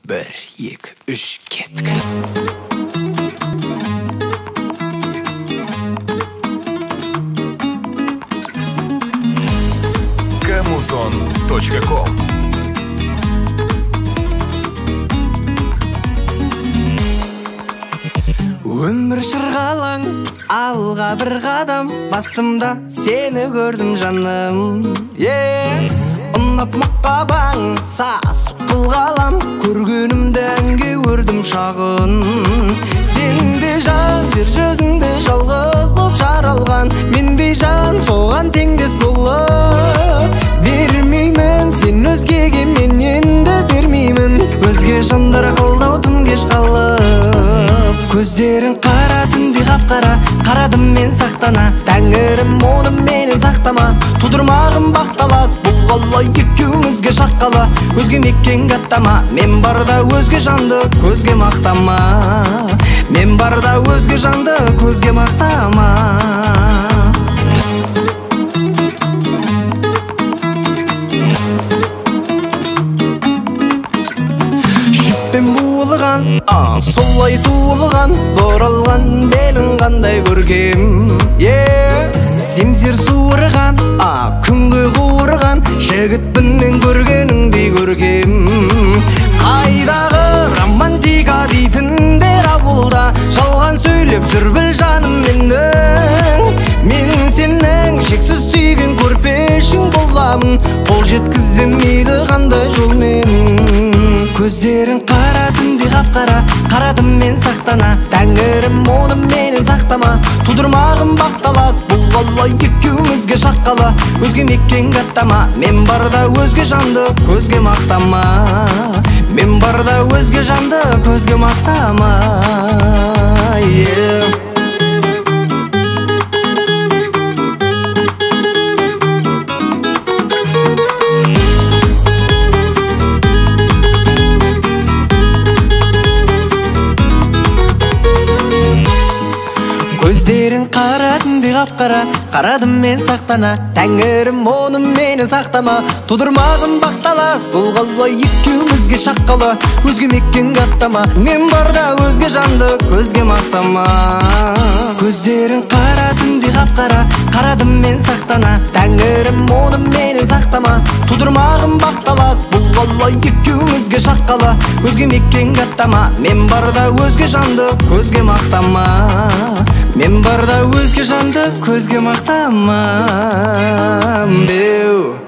1, 2, 3, кеттік. Камузон.ком. Өмір шырғалаң, алға бір қадам бастым да сені көрдім жаным. Ұнап мұқабаң, сасып қылғалам, көргенімді әнге өрдім шағын. Сен де жан, жер жүзінде жалғыз боп жаралған, мендей жан соған теңдес болып. Бермеймін сен өзгеге, мен енді бермеймін, өзге жандар қолдау тым кеш қалып. Көздерің қара түндей қап-қара, қарадым мен сақтана, тәңірім оны менен сақтама, тудырмағын бақталас, бұл қалай екеумізге шаққалы, өзге мекенге аттама, мен барда өзге жанды көзге мақтама, мен барда өзге жанды көзге мақтама. Солай туылған, боралған белің қандай көркем. Семсер суырған, күнгі қуырған, жігітпін мен көргеніңдей көркем. Қайдағы романтика дейтіндер ауылда, жалған сөйлеп жүр біл жаным менің. Мен сенің шексіз сүйген көрпешің боламын, қол жеткізсем мейлі қандай жолмен. Көздерің қара түндей қап-қара, қарадым мен сақтана, тәңірім оны менен сақтама, тудырмағын бақталас, бұл қалай екеумізге шаққалы, өзге мекенге аттама, мен барда өзге жанды көзге мақтама, мен барда өзге жанды көзге мақтама. Көздерің қара түндей қап-қара, қарадым мен сақтана, тәңірім оны менен сақтама, тудырмағын бақталас, бұл қалай екеумізге шаққалы, өзге мекенге аттама, мен барда өзге жанды көзге мақтама. Көздерің қара түндей қап-қара, қарадым мен сақтана, тәңірім оны менен сақтама, тудырмағын бақталас, бұл қалай екеумізге шаққалы, өзге мекенге аттама, мен барда өзге жанды көзге мақтама, мен барда өзге жанды көзге мақтама деу.